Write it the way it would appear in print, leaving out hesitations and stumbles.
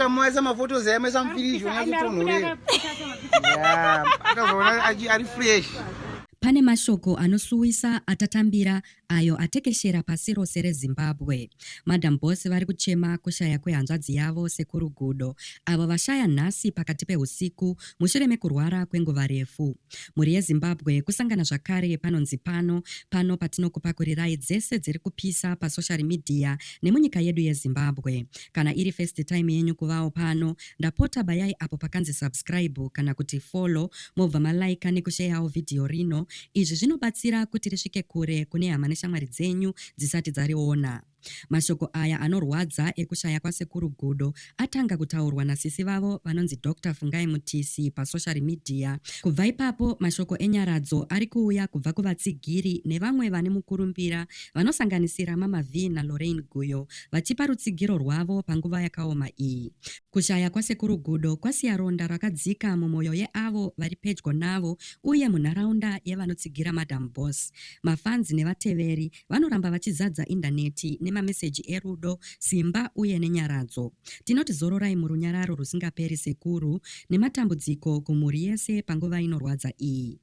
Maisa maisa maphotos aya maisa mufiriji onyatsotonhorera. Yeah, akazoona ari fresh. Pane mashoko anosuwisa atatambira ayo atekeshera pasi rose reZimbabwe. Madam Boss vari kuchema kushaya kwehanzvadzi yavo Sekuru Gudo avo vashaya nhasi pakati pehusiku mushure mekurwara kwenguva refu. Mhuri yeZimbabwe kusangana zvakare panonzi pano, pano patinokupakurirai dzese dziri kupisa pasoshari midhiya nemunyika yedu yeZimbabwe. Kana iri first time yenyu kuvawo pano, ndapota bayai apo pakanzi subscribe kana kuti follow mobva malaika nekusheyawo vhidhiyo rino. Izvi zvinobatsira kuti risvike kure kune hama neshamwari dzenyu dzisati dzariona. Mashoko aya anorwadza ekushaya kwaSekuru Gudo atanga kutaurwa nasisi vavo vanonzi Doctor Fungai Mutisi pasoshari midhiya. Kubva ipapo, mashoko enyaradzo ari kuuya kubva kuvatsigiri nevamwe vane mukurumbira vanosanganisira Mama Vee naLorraine Guyo vachipa rutsigiro rwavo panguva yakaoma iyi. Kushaya kwaSekuru Gudo kwasiya ronda rakadzika mumwoyo yeavo vari pedyo navo uye munharaunda yevanotsigira Madam Boss. Mafanzi nevateveri vanoramba vachizadza indaneti nemameseji erudo, simba uye nenyaradzo. Tinoti zororai murunyararo rusingaperi sekuru, nematambudziko kumhuri yese panguva inorwadza iyi.